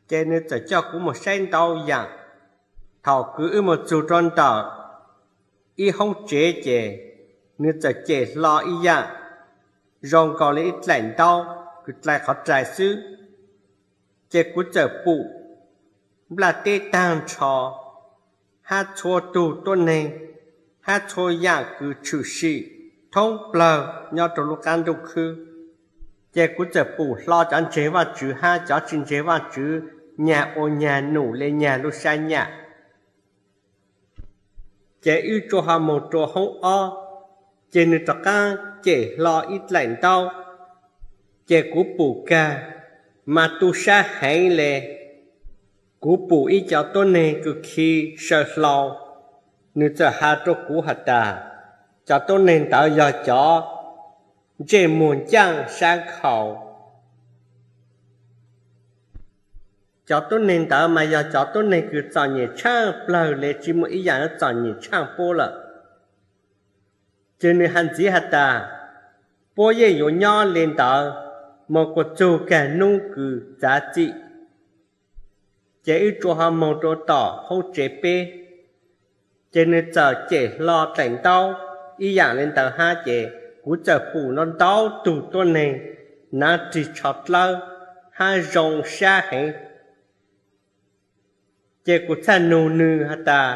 Ces nws txawm coj kuv mus saib ntau yaam. Thaum kws wb mus txug rua ntawm ib hoob tsev ces nws txawm cem hlo ib yaam zoo nkaus le ib dlaim ntaub kws dlai qhov rais xwb. Ces kuv txawm pum nplaj teb taag nrho hab txhua tug tuab neeg hab txhua yaam kws tshwm sim thoob plawg nyob rua lub qaab ntuj khwb. Ces kuv txawm pum hlo cov ntseeg Vaajtswv hab cov tsi ntseeg Vaajtswv nyag ua nyag num le nyag lub sab nyam. Ces wb tsuas ho moog rua hoob ob, ces nws rov qaab cem hlo ib dlaim ntaub. Ces kuv pum kag mas tu sab heev le. Kuv pum ib cov tuab neeg kws khi saw hlau, nws txawm has rua kuv has tas, cov tuab neeg ntawd yog cov ntsej muag ncaaj sab nkhaus. Cov tuab neeg ntawd mas yog cov tuab neeg kws txom nyem tshaaj plawg le, tsi muaj ib yaam yuav txom nyem tshaaj puab lawm. Ces nws has ntxiv has tas, puab yeej yuav nyob le ntawd moog kuas txug kag nub kws txav txim. Ces wb tsuas ho moog rua tom hoob tsev peb, ces nws txawm cem hlo dlaim ntaub ib yaam le ntawd hab. Ces kuv txawm pum ntau ntau tug tuab neeg naav rig tsho dlawb hab zoo sab heev. Ces kuv txhaj nug nws has tas,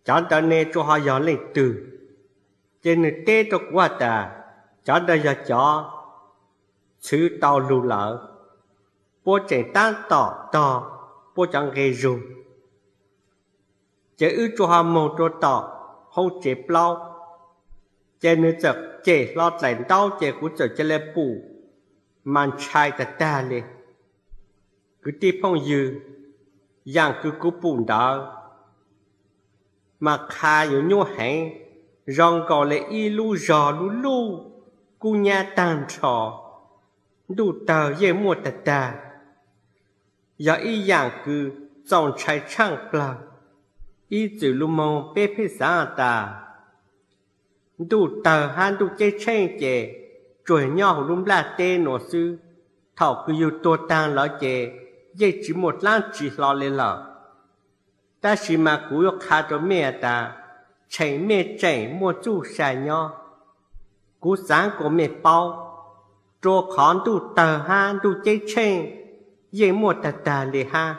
cov ntawd ne tsuas ho yog leej twg? Ces nws teb rua kuv has tas, cov ntawd yog cov txhwv tau lug lawm, puab tseem taab tom tog puab cov nqe zug. Ces wb tsuas ho moog rua tom hoob tsev plaub, ces nws txawm cem hlo dlaim ntaub ces kuv txawm ca le pum mas ntshai tag tag le. Kwv tij phooj ywg, yaam kws kuv pum ntawd mas qha yuav nyuaj heev, zoo nkaus le ib lub zog lub luj kub nyab taag nrho, ntuj tawg yeej muaj tag tag. Yog ib yaam kws txaus ntshai tshaaj plawg. Ib txwm lug moog peb pheej xaav has tas, ntuj tawg hab ntuj ceeb tsheej ces tsuas nyob huv lub nplaj teb nuav xwb. Thaum kws yug tuag taag lawm ces yeej tsi muaj dlaab tsi hlo le lawm. Tab sis mas kuv yuav qha rua mej has tas, tsheem mej tseem muaj txuj sa nyob. Kuv xaav kuas mej paub, rua qhov ntuj tawg hab ntuj ceeb tsheej yeej muaj tag tag le hab.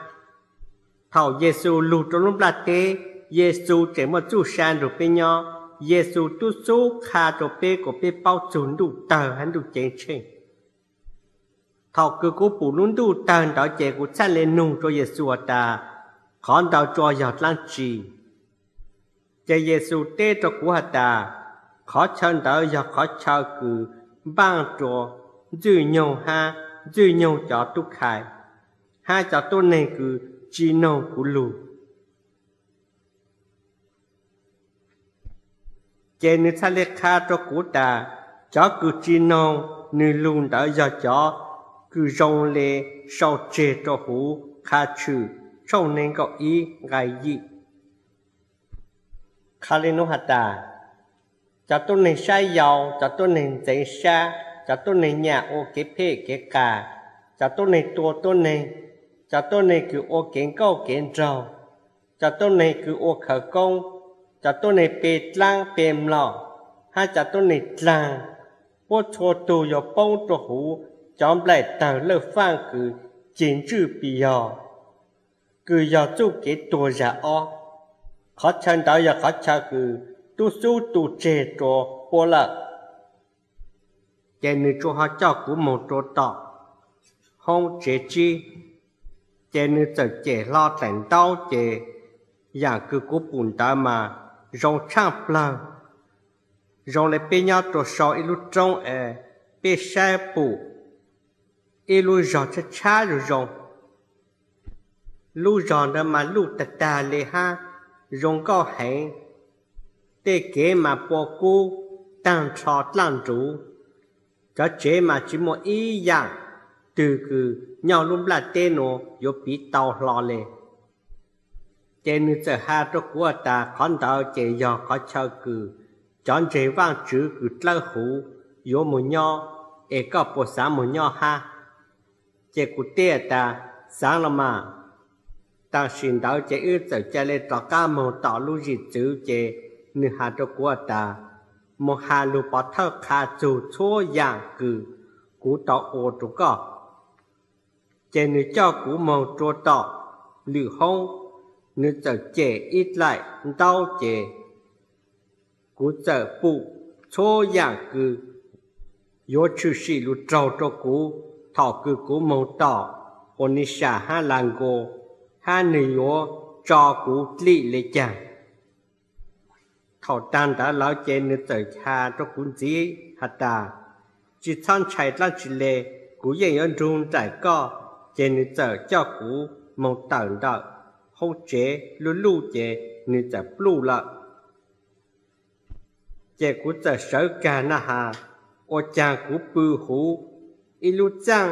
Thaum Yexus lug rua lub nplaj teb, Yexus tseem muaj txuj sa nrug peb nyob. Yexus tub xub qha rua peb kuas peb paub txug ntuj tawg hab ntuj ceeb tsheej. Thaum kws kuv pum lub ntuj tawg ntawd ces kuv txhaj le nug rua Yexus has tas, qhov ntawd tsuas yog dlaab tsi? Ces Yexus teb rua kuv has tas, qhov chaw ntawd yog qhov chaw kws npaaj rua Ntxwg Nyoog hab Ntxwg Nyoog cov tub khai, hab cov tuab neeg kws tsi noog kuv lug. Ces nws txhaj le qha rua kuv tas, cov kws tsi noog nws lug ntawd yog cov kws zoo le sau tseg rua huv Qha Tshwm tshooj neeg nkaum ib nqai yim. Qha le nuav has tas, cov tuab neeg sab yau, cov tuab neeg ntxeev sab, cov tuab neeg nyam ua kev phem kev qas, cov tuab neeg tua tuab neeg, cov tuab neeg kws ua kev nkauj kev nraug, cov tuab neeg kws ua khawv koob, cov tuab neeg pe dlaab pe mlom, hab cov tuab neeg dlaag, puab txhua tug yuav poob rua huv cov nplaim tawg lawj faaj kws ceg ntswj pis yog, kws yog txuj kev tuag zag ob. Qhov chaw ntawd yog qhov chaw kws tub xub tu tseg rua puab lawm. Ces nws tsuas ho coj kuv moog rua tom hoob tsev tsib, ces nws txawm cem hlo dlaim ntaub ces yaam kws kuv pum ntawd mas zoo tshaaj plawg, zoo le peb nyob rua sau ib lub roob es peb saib pum ib lub zog tshab tshab zoo zoo. Lub zog ntawd mas luj tag tag le hab zoo nkauj heev. Tej kev mas pua kub taag nrho dlaaj nruv. Cov tsev mas tsi muaj ib yaam twg kws nyob lub nplaj teb nuav yuav piv tau hlo le. Ces nws txawm has rua kuv has tas qhov ntawd ces yog qhov chaw kws cov ntseeg Vaajtswv kws dlawb huv yuav moog nyob, es koj puas xaav moog nyob hab? Ces kuv teb has tas, Xaav los mas. Tam sim ntawd ces wb txawm ca le rov qaab moog tom lub zim txwv ces nwg has rua kuv has tas, moog has lug pov thawj qha txug txhua yaam kws kuv tau ua rua koj. Ces nwg coj kuv moog rua tom lwm hoob, nwg txawm cem ib dlaim ntaub ces kuv txawm pum txhua yaam kws yuav tshwm sim lug raug rua kuv thaum kws kuv moog tom Onisha hab Lago, hab nwg yuav tso kuv dlim le caag. Thaum taag ntawd lawm ces nwg txawm has rua kuv ntxiv has tas, tsi txhob ntshai dlaab tsi le, kuv yeej yuav nrug nraim koj. Ces nwg txawm coj kuv moog tawm ntawm hoob tsev luj luj ces nwg txawm pluj lawm. Ces kuv txawm sawv kag na has, ua caag kuv pw huv ib lub txaaj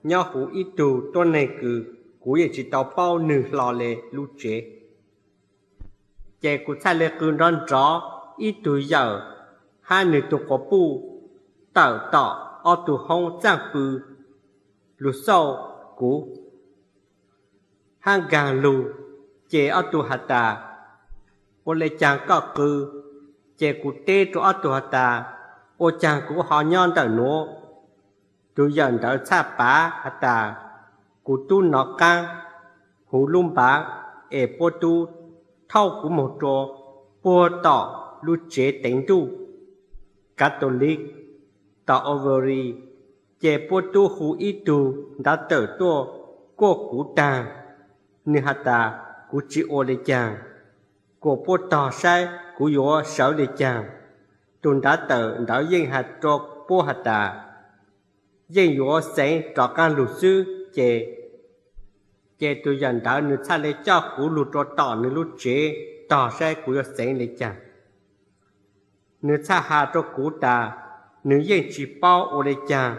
nyob huv ib tug tuab neeg kws kuv yeej tsi tau paub nwg hlo le lub tsev. Ces kuv txhaj le qw nrov nrov ib tug yawm hab nwg tug quas puj tawm tom ob tug hoob txaaj pw lug xauj kuv hab nkaag lug. Ces ob tug has tas, ua le caag koj qw? Ces kuv teb rua ob tug has tas, ua caag kuv ho nyob ntawm nuav? Tug yawm ntawd txhaj pav has tas, kuv tub nov qaab huv lub npav es puab tub thauj kuv moog rua puag tom lub tsev teev ntuj Catholic tom Oroville, ces puab tub hu ib tug nrad tawm tuaj kuaj kuv taag. Nwg has tas kuv tsi ua le caag, kuas puab tog saib kuv yuav sawv le caag. Tug nrad tawm ntawd yeej has rua puab has tas, yeej yuav xeev rov qaab lug xwb. Ces, ces tug yawm ntawd nwg txhaj le coj kuv lug rua tom nwg lub tsev tog saib kuv yuav xeev le caag. Nwg txhaj has rua kuv tas, nwg yeej tsi paub ua le caag,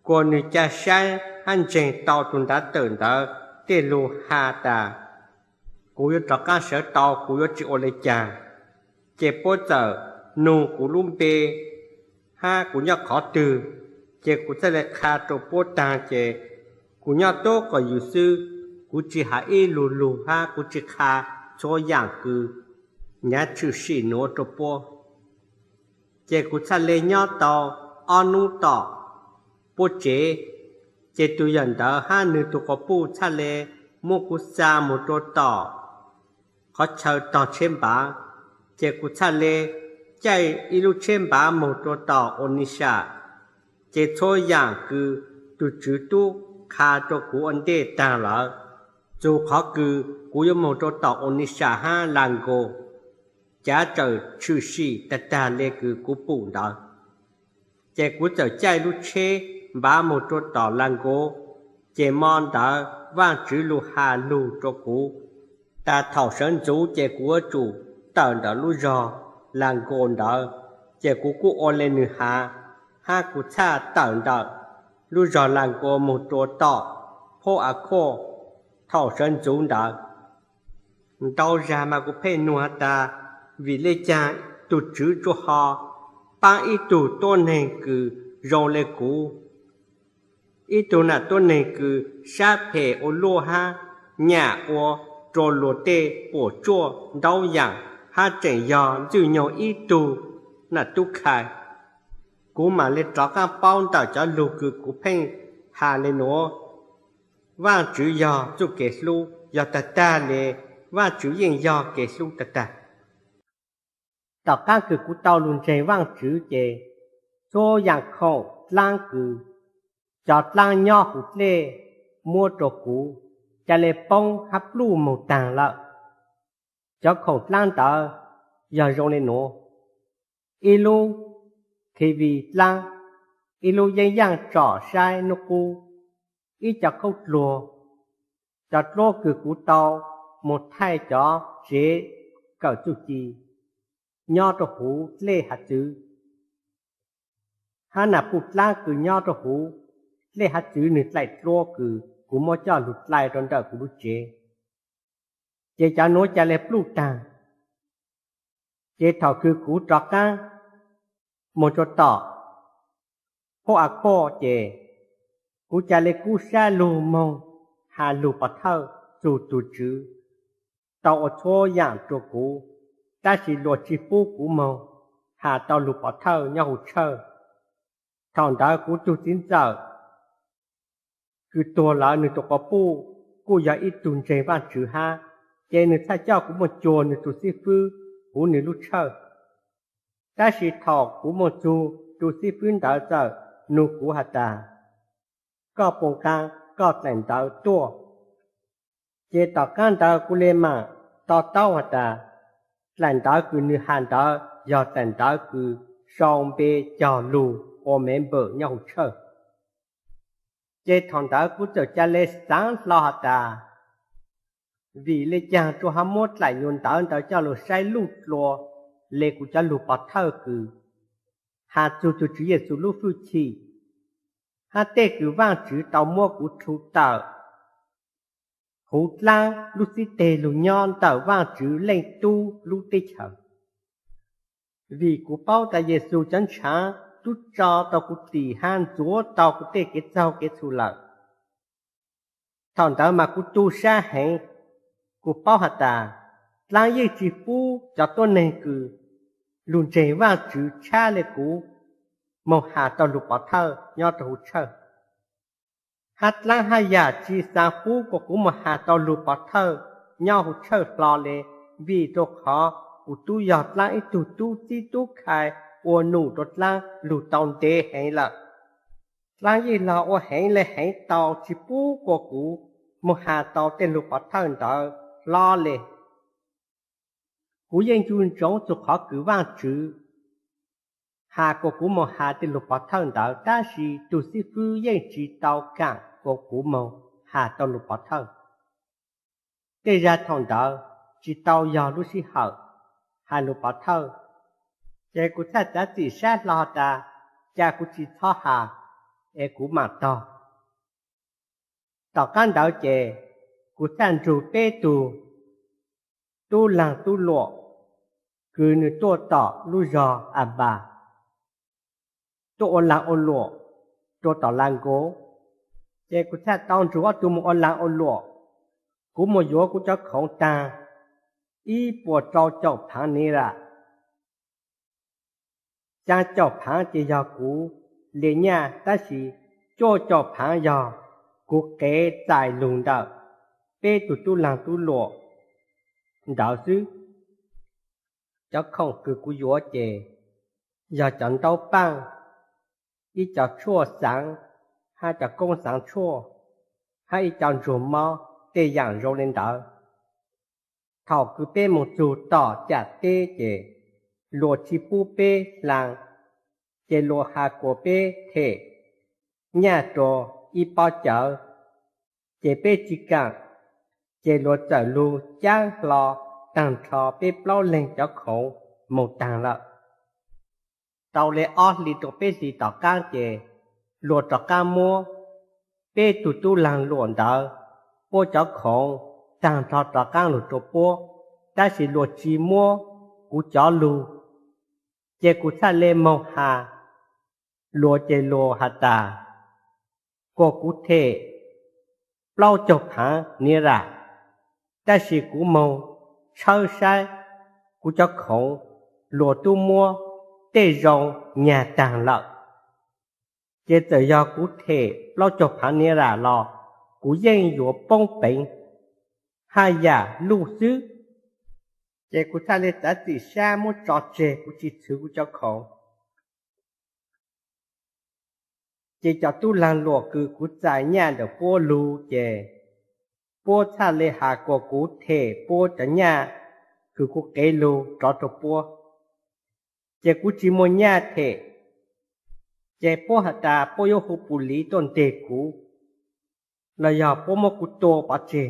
kuas nwg ca saib hab ntseeg tau tug nrad tawm ntawd tej lug has tas, kuv yuav rov qaab sawv tau, kuv yuav tsi ua le caag. Ces puab txawm nug kuv lub npe hab kuv nyob qhov twg, ces kuv txhaj le qha rua puab taag. Ces kuv nyob tub quas yws xwb, kuv tsi has ib lug lug hab kuv tsi qha txhua yaam kws nyav tshwm sim nuav rua puab. Ces kuv txhaj le nyob tau ob nub tom puab tsev, ces tug yawm ntawd hab nwg tug quas puj txhaj le muab kuv xa moog rua tom qhov chaw tog tsheb npav. Ces kuv txhaj le caij ib lub tsheb npav moog rua tom Onisha. Ces txhua yaam kws tug tswv tub qha rua kuv ua ntej taag lawm, txug qhov kws kuv yuav moog rua tom Onisha hab Lago, cav txawm tshwm sim tag tag le kws kuv pum ntawd. Ces kuv txawm caij lub tsheb npav moog rua tom Lago. Ces mo ntawd Vaajtswv lug has lug rua kuv tas thaum sawv ntxuv ces kuv yuav tsum tawm ntawm lub zog Lago ntawd. Ces kuv kuj ua le nwg has, hab kuv txhaj tawm ntawm lub zog Lago moog rua tom Port Harcourt thaum sawv ntxuv ntawd. Ntau zag mas kuv pheej nug has tas, vim le caag tug tswv tsuas ho paab ib tug tuab neeg kws zoo le kuv, ib tug nam tuab neeg kws sab phem ua luaj hab nyam ua rua luag tej puam tsuaj ntaub yaam, hab tseem yog Ntxwj Nyoog ib tug nam tub khai. Kuv mam le rov qaab paub ntawm cov lug kws kuv pheej has le nuav, Vaajtswv yog txuj kev hlub, yog tag tag le, Vaajtswv yeej yog kev hlub tag tag. Tom qaab kws kuv tau lug ntseeg Vaajtswv ces txhua yaam khoom dlaab kws cov dlaab nyob huv dlej muab rua kuv ca le poob hab pluj moog taag lawm. Cov khoom dlaab ntawd yog zoo le nuav: ib lub TV dlaab, ib lub yeeb yaaj tsom saib nub qub, ib co khaub dluag, cov dluab kws kuv tau moog thaij cov tsev kawm txuj ci nyob rua huv dlej hav txwv, hab nam puj dlaab kws nyob rua huv dlej hav txwv nwg dlaim dluab kws kuv muab coj lug dlai rua ntawm kuv lub tsev. Ces cov nuav ca le pluj taag. Ces thaum kws kuv rov qaab moog rua tom Port Harcourt ces kuv ca le kub sab lug moog has lug pov thawj txug tug Tswv tau ua txhua yaam rua kuv, tab sis luag tsi pub kuv moog has tau lug pov thawj nyob huv tshawj. Thaum ntawd kuv tug txiv ntxawm kws tuag lawm nwg tug quas puj kuj yog ib tug ntseeg Vaajtswv hab, ces nwg txhaj coj kuv moog cuag nwg tug xib fwb huv nwg lub tshawj. Tab sis thaum kuv moog txug, tug xib fwb ntawd txawm nug kuv has tas, koj puas nqaa koj dlaim ntawv tuaj? Ces tom qaab ntawd kuv le maam to taub has tas, dlaim ntawv kws nwg has ntawd yog dlaim ntawv kws sau npe cog lug ua member nyob huv tshawj. Ces thaum ntawd kuv txawm ca le xaav hlo has tas, vim le caag tsuas ho muab dlaim nyuas ntawv ntawd coj lug saib luj dlua le kuv cov lug pov thawj kws has txug tug Tswv Yexus lub fwj chim, hab tej kws Vaajtswv tau muab kuv rhu tawm huv dlaab lub xib teg lug nyob ntawm Vaajtswv Leej Tub lub teb chaws. Vim kuv paub tas Yexus cov ntshaav tub tso tau kuv dim hab ntxuav tau kuv tej kev txaug kev txhum lawm. Thaum ntawd mas kuv tu sab heev, kuv paub has tas, dlaab yeej tsi pub cov tuab neeg kws lug ntseeg Vaajtswv tshab le kuv moog has tau lug pov thawj nyob rua huv tshawj. Hab dlaab haj yam tsi xaav pub kuas kuv moog has tau lug pov thawj nyob huv tshawj hlo le, vim rua qhov kuv tub yog dlaab ib tug tub txib tub khai ua num rua dlaab lug tau ntev heev lawm. Dlaab yeej lug ua heev le heev tau tsi pub kuas kuv moog has tau tej lug pov thawj ntawd hlo le. Kuv yeej ncu ntsoov txug qhov kws Vaajtswv has kuas kuv moog has tej lug pov thawj ntawd, tab sis tug xib fwb yeej tsi tau kaam kuas kuv moog has tau lug pov thawj. Tej zag thaum ntawd tsi tau yog lub sij hawm has lug pov thawj, ces kuv txhaj txav txim sab hlo tas, ca kuv tsi txhob has es kuv maam tog. Tom qaab ntawd ces kuv txhaj nrug peb tug tub laag tub luam kws nwg tuaj tom lub zog Anpas tuaj ua laag ua luam rua tom Lav Nkaus. Ces kuv txhaj tau nrug ob tug moog ua laag ua luam. Kuv moog yuav kuv cov khoov taag ib puas rau caum phaav niras. Xyaa caum phaav ces yog kuv le nyaj, tab sis cuaj caum phaav yog kuv qev txais lug ntawm peb tug tub laag tub luam ntawd xwb. Cov khoom kws kuv yuav ces yog cov ntaub paaj, ib co tshuaj xaav, hab cov koob xaav tshuaj, hab ib co ntsuag mob, tej yaam zoo le ntawd. Thaum kws peb moog txug tom cam teb ces luag tsi pub peb hlaa, ces luag has kuas peb them nyaj rua ib pob cawv, ces peb tsi kaam, ces luag txawm lug caab hlo taag nrho peb plaub leeg cov khoov moog taag lawm. Tau le ob hli rua peb hlis tom qaab ces luag rov qaab muab peb tug tub laag luam ntawd puab cov khoov taag nrho rov qaab lug rua puab, tab sis luag tsi muab kuv cov lug. Ces kuv txhaj le moog has luag, ces luag has tas kuas kuv them plaub caug phaav niras, tab sis kuv moog tshawb saib kuv cov khoov luag tub muab tej zoo nyag taag lawm. Ces txawm yog kuv them plaub caug phaav niras los kuv yeej yuav poob peev haj yam luj xwb. Ces kuv txhaj le txav txim sab muab tso tseg, kuv tsi txhwv kuv cov khoov. Ces cov tub laag luam kws kuv txais nyaj ntawm puab lug ces puab txhaj le has kuas kuv them puab cov nyaj kws kuv qev lug rov rua puab. Ces kuv tsi muaj nyaj them, ces puab has tas puab yuav hu pus liv tuaj nteg kuv, los yog puab muab kuv tua pov tseg.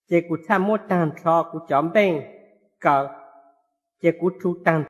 Ces kuv txhaj muab taag nrho kuv cov npeej kaw, ces kuv rhu taag